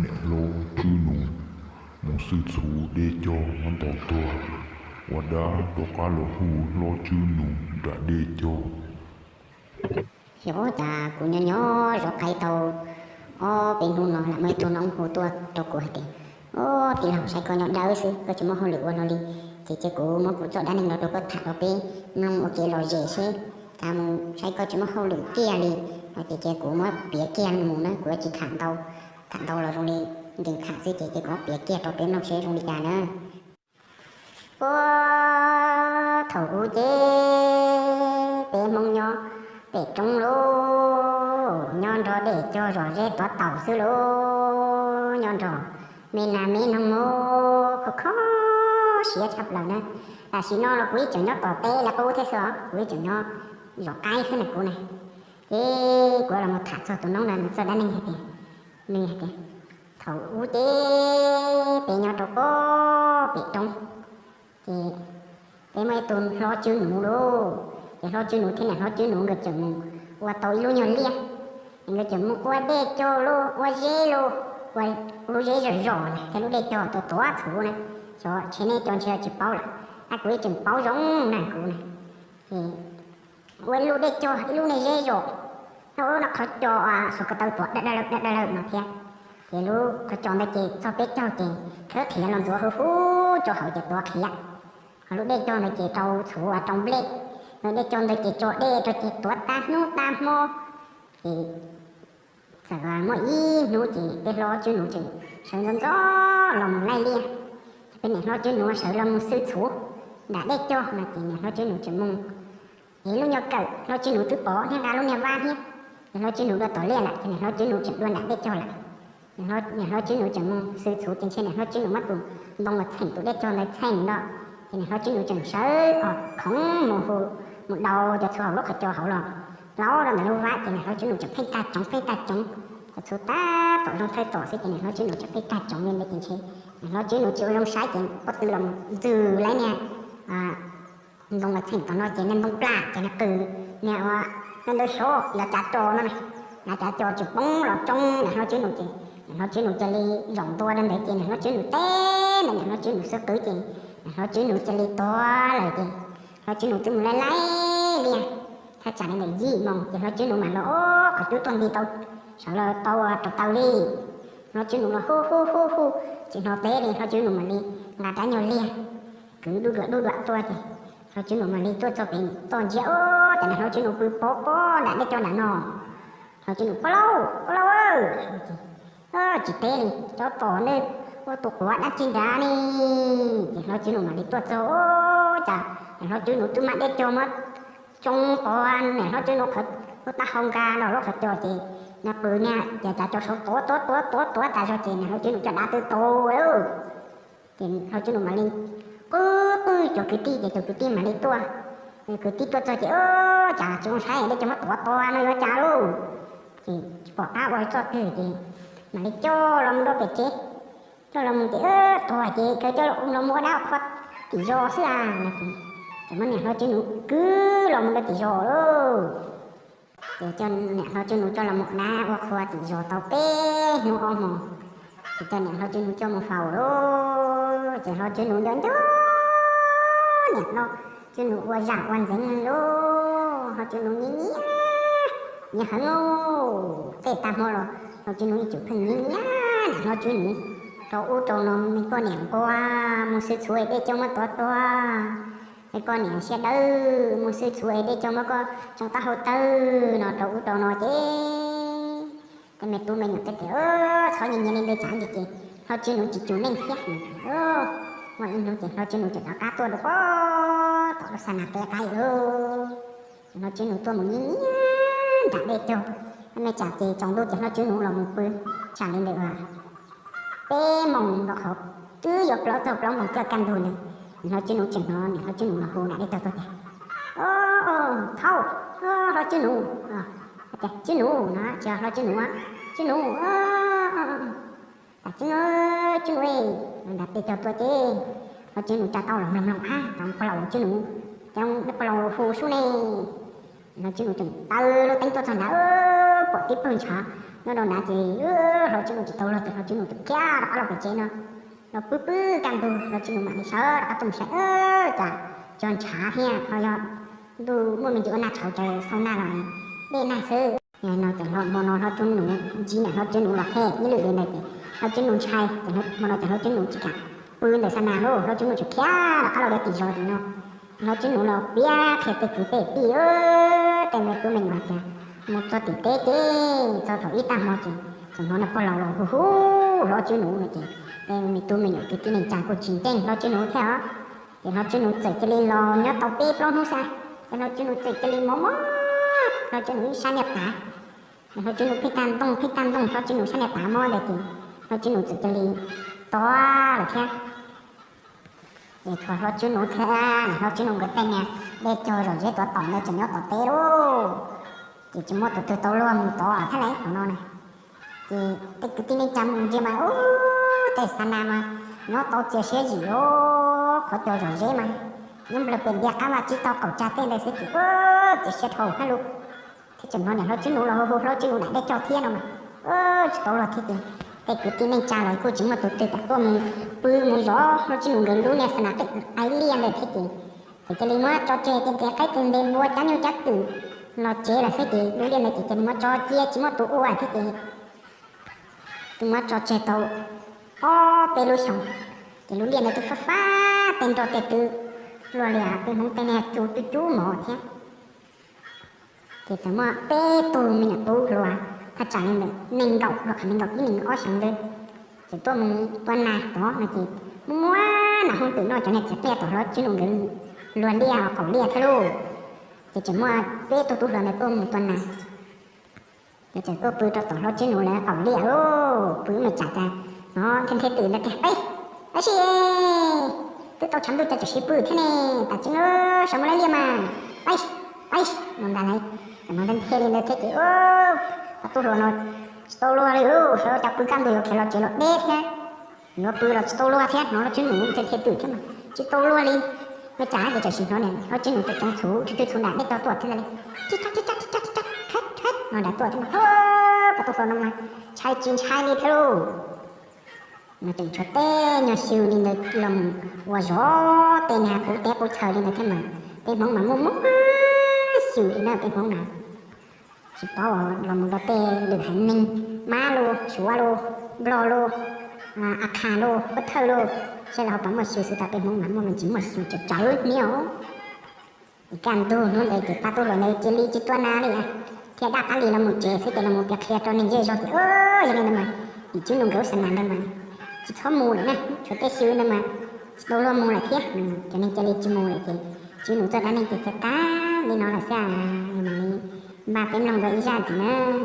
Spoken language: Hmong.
Niam hlob Tswb Nus, Mus Xwb Txhuv dej cog muab ntaus tuag, ua dab rov qab los hu hlob Tswb Nus nram dej cog. Xyov cas kuv nyob nyob zov qaiv tau ob peb hnub no lam muaj ib tug noob hu tuaj rau kuv hais tias, Ob, tij laug, saib koj nyob dawb xwb, koj tsis muaj hauj lwm ua hlo li, ces cia kuv muab kuv txoj dab neeg no rau koj tham rau peb mloog ua kev lom zem seb, cas mus saib koj tsis muaj hauj lwm kiag li, ces cia kuv muab piav kiag mus na, kuv yuav tsis tham ntau, tham ntau los zoo li nkees tham xwb, ces cia kuv muab piav kiag rau peb mloog seb zoo li cas na. Puag thaum ub ces peb Hmoob nyob pem roob lauj, nyob nrog dej cog zom zeb tuav taum xwb lauj, nyob nrog me nas me noog mus kho kho siab tshaj plaws na. Tam sim no los kuv ib tseem nyob tom teb lawv qub thiab xwb os, kuv ib tseem nyob zov qaib xwb na kuv na. Ces kuv los mus tham txog tus noob ntawd nws txoj dab neeg hais tias, nws hais tias, thaum ub ces peb nyob rau puag pem roob, ces peb muaj ib tug hlob Tswb Nus lauj, ces hlob Tswb Nus thiab niam hlob Tswb Nus nkawd tseem mus ua tau ib lub nyuag liaj, nkawd tseem mus ua dej cog lauj, ua zeb lauj, ua lub zeb zom zom na thiab lub dej cog tuav tuav txhuv na. Xyov ntshe nej cov ntshe tsis paub lawm, tab kuv ib tseem paub zoo na kuv na. Ces ua ib lub dej cog ib lub niag zeb zom, noj ub noj qhov cos xuas ko taw tuav dawb dawb lawm dawb dawb lawm no thiab. Ces lub qhov cos ntawd ces txog peb caug ces khawb qhiav los ntxuav huv huv rau hauv ces tuav qhiav. Ho lub dej cog ntawd ces rau txhuv rau nplej, lub dej cog ntawd ces tso dej rau ces tuav tag hnub tag hmo. Ces txawm muaj ib hnub ces peb hlob Tswb Nus tseem sawv ntxov ntxov los mus laij liaj, ces peb niam hlob Tswb Nus sawv los mus xwb txhuv nram dej cog no ces niam hlob Tswb Nus tseem mus ev lub nyuag kawm, hlob Tswb Nus twb pov niag nqa lub niag vab thiab, ces hlob Tswb Nus dua tom liaj lawm ces niam hlob Tswb Nus tseem dua nram dej cog lawm. Niam hlob Tswb Nus tseem mus xwb txhuv ces ntshe niam hlob Tswb Nus muab tus ntoo uas txheem tus dej cog ntawd txheem nto, ces niam hlob Tswb Nus tseem sawv os khoov mus hu, mus daus cov txhuv hauv lub qhov cos hauv los plaub rau ntawm lub vab ces niam hlob Tswb Nus tseem pheej tag tsoov pheej tag tsoov, cov txhuv tab tom zoo thawj tom xwb ces niam hlob Tswb Nus tseem pheej tag tsoov li ntawd ces ntshe niam hlob Tswb Nus tsis ua zoo saib ces pob tw los ntxws laib niag ntoo uas txheem tom no ces niag ntoo plam ces niag qws, niag ua, niag ntawd xyov yav cav cos no, yav cav cos tsis poob los tsoo niam hlob Tswb Nus ces niam hlob Tswb Nus cia li zaum ntua rau ntawd ces niam hlob Tswb Nus teb ntawm niam hlob Tswb Nus xub qwb ces niam hlob Tswb Nus cia li tuag lawm ces hlob Tswb Nus twb mus laij laij liaj thaj tsam li ntawm yim moos ces hlob Tswb Nus mam los ob qhov cub tuaj nti tau, sawv los tau rau taw li. Hlob Tswb Nus los hu hu hu hu, tsis hnov teb li, hlob Tswb Nus mam li nqa rab nyuag liag kwv duj duam duj duam tuaj ces hlob Tswb Nus mam li tuaj txog pem toj ntsia, Ob, cas niam hlob Tswb Nus pw pob pob nram dej cog nram no. Hlob Tswb Nus, Pog laus, pog laus, tsis teb li, cov tom nej ua tus quav dab tsi nrad ne? Ces hlob Tswb Nus mam li tuaj txog, Ob, cas niam hlob Tswb Nus twb muab dej cog muab tsoo pov niam hlob Tswb Nus qhov, lub taub hau nqa los lub qhov cos ces niag qws niag ces cav cos saud tuav tuav tuav tuav tuav tas zog ces niam hlob Tswb Nus caj dab twb tau lawm. Ces hlob Tswb Nus mam li qw qw cov kwv tij ces cov kwv tij mam li tuaj. Kwv tij tuaj txog ces, Ob, cas tsis zoo saib, dej cog muab tuav tuag no yuav cas lauj? Ces tsis pom qab ua txoj twg ces mam li coj los mus rau pem tsev. Coj los mus ces tuag ces kawg coj los mus ua dab qhua tim zos xwb a no ces txawm muab niam hlob Tswb Nus kwv los mus rau tim zos lauj. Ces coj niam hlob Tswb Nus coj los mus ua dab ua qhua tim zos tau peb hnub ob hmos, ces coj niam hlob Tswb Nus coj mus faus lauj. Ces hlob Tswb Nus nco nco niam hlob Tswb Nus ua zam ua ntxeev lauj, hlob Tswb Nus nyiam nyiam, nyiam heev lauj. Tej tag hmo los hlob Tswb Nus yeej tseem pheej nyiam nyiam niam hlob Tswb Nus, rau ub rau no, Me koj niam nquag, mus xwb txhuv es dej coj muab tuav tuag. Me koj niam siab dawb, mus xwb txhuv es dej coj muab koj tsoo taub hau tawg no, rau ub rau no ces tej me tub me nyuam tej tias, Txhob nyiam nyiam li ntawd, tsam ntsis ces hlob Tswb Nus tsis cum neej thiab. Muaj ib hnub ces hlob Tswb Nus tseem rov qab tuaj rau pob tom lub xa nas teb qab lauj. Hlob Tswb Nus tuaj mus nyiam nyiam nram dej cog, me tsam ces tsaus ntuj ces hlob Tswb Nus los mus pw, tsam li ntawd peb moos nkaus qhov, twb yuav plaub txog plaub moos coj kaj ntug ntawd, niam hlob Tswb Nus tseem hnov niam hlob Tswb Nus los hu nram dej cog tuaj tias, Ob, thaub, hlob Tswb Nus, Tswb Nus no, tsis yog hlob Tswb Nus, Tswb Nus, tas Tswb Nus, Tswb Nus, nram dej cog tuaj ces hlob Tswb Nus tsa tau los mloog mloog, Ab, cas pog laus Tswb Nus, cas pog laus hu sub ne? Hlob Tswb Nus tseem taw lub teeb tuaj txog nrad, pom tib pawg ntshav Nyob rau nrad ces hlob Tswb Nuv tsis tau luag ces hlob Tswb Nuv txawm khiav rov qab los pem tsev no, los pw pw kaj ntug hlob Tswb Nuv mam li sawv rov qab tuaj mus saib, cas cog ntshav thiab ho yog ntuj muaj me ntsis ua nag tshauv ces xau nag los dej nag xwb. No ces hmo no hlob Tswb Nuv ntsib niam hlob Tswb Nuv los hem ib lwm li ntawd ces hlob Tswb Nuv ntshai, hmo no ces hlob Tswb Nuv tsis kam pw ntawm xa nas lawm, hlob Tswb Nuv tseem khiav rov qab los rau tim zos tim no. Hlob Tswb Nuv los piav qhia tej kwv tej tij, tej me tub me nyuam hais tias mus txog tim teb ces txog thaum ib tag hmo ces txawm hnov niag pog laus los hu hu hlob Tswb Nuv no ces tej me tub me nyuam kwv tij neej tsa kuj tsis ntseeg hlob Tswb Nuv thiab os. Ces hlob Tswb Nuv txawm cia li los nyob tau peb plaub hnub xwb, ces hlob Tswb Nuv txawm cia li mob mob, hlob Tswb Nuv ib sab niag tav. Hlob Tswb Nuv pheej tag ntoo pheej tag ntoo, hlob Tswb Nuv sab niag tav mob ntawd ces hlob Tswb Nuv txawm cia li tuag lawm thiab. Ces tshuav hlob Tswb Nuv thiab hlob Tswb Nuv nkawd tej niag dej cog zom zeb tuav tom ntawd tseem nyob tom teb lauj. Ces tsis muaj tus twg tau luag mus tod thiab lauj, qhov no na. Ces tej kwv tij neej tsa mus ntsia mas ub, tej xa nas mas nyob tau txias siab zim os, qhov cos zom zeb mas nyob nplawg pem ntiaj qab vaj tsib taug kaum tsag tej ntawd xwb ces ub, txias siab dhau hab lug. Thiab tseem hnov niam hlob Tswb Nuv los hu hu hlob Tswb Nuv daim dej cog thiab no mas ub, tsis tau luag thiab ces tej kwv tij neej tsa los kuj tsis muaj tus twg kam tuaj mus pw mus zov hlob Tswb Nuv nkawd lub niag xa nas qeej liaj ntawd thiab ces txawm cia li muab tso tseg, ces ntes qaib ntes npua cab nyuj cab twm los tsev lawm xwb ces lub liaj ntawd ces cia li muab tso cia tsis muaj tus ua thiab ces twb muab tso tseg tau ob peb lub xyoo, ces lub liaj ntawd twb fab fab tej nroj tej twg, luag li peb Hmoob tej niag tsu cub cub mov thiab. Ces txawm muaj peb tug me nyuam tub hluas thaj tsam li ntawm nees nkaum los qhov nees nkaum ib nees nkaum ob xyoo ntawd, ces tuaj mus tua nas tod no ces muaj muaj nas hooj twm noj, cov niag txiv pliaj tom hlob Tswb Nuv nkawd luag liaj qaum liaj thiab lauj. Ces tseem muaj peb tug tub hluas ntawd tuaj mus tua nas, ces txawm tuaj pw rau tom hlob Tswb Nuv lawv qaum liaj lauj. Pw ib me tsam cas hnov nthe nthe twm ntawd tias, Peb, tab sis twb tau tshav ntuj cas tseem siv pw thiab ne? Tam tseeb sawv mus lawv liaj mas. Peb, peb, no ntag lauj. Txawm hnov nthe nthe li ntawd thiab ces ob tug hluas no tsis tau luag li, sawv cov pw kaj ntug yuav khiav los tsev los deb thiab, yuav pw los tsis tau luag thiab, hnov hlob Tswb Nuv nthe nthe twm thiab mas tsis tau luag li. Me tsam ces txawm sim hnov niam hlob Tswb Nuv txawm ceev txhuv tsis twg txhuv nram dej tog tuaj thiab ntag li, tib tib tib tib tib tib no nram tuaj thiab mas, ob tug hluas no mas ntshai tsis ntshai li thiab lauj. No tseem tshuav tej nyuag xyw li ntawd los mus ua zov tej niag qub teb qub chaw li ntawd thiab mas peb Hmoob mas muaj muaj xyw li na peb Hmoob na. Tsis paub los mus rau tej lwm haiv neeg, Mab lauj, Suav lauj, Nplog lauj, Akhas lauj, Pub Thawj lauj, saib lawv ho puas muaj xyw xwb, tab peb Hmoob mas muaj me ntsis muaj xyw tsawv tsawv hniab. Ces kaj ntug hnub ntawd ces pab tub hluas ntawd cia li tsis tua nas li, thiaj daj qab li los mus tsev xwb ces los mus piav qhia rau neeg zej zog tias, Yog li ntawd mas tim Tswb Nuv nkawd lub xa nas ntawd mas tsis txhob mus lawm na, tshuav tej xyw ntawd mas tsis tau luag mus lawm thiab. Cov neeg cia li tsis mus lawm ces Tswb Nuv txoj dab neeg ces tag tag li no lawm xwb, mam li npaj peb mloog dua ib zaj ntxiv nawb.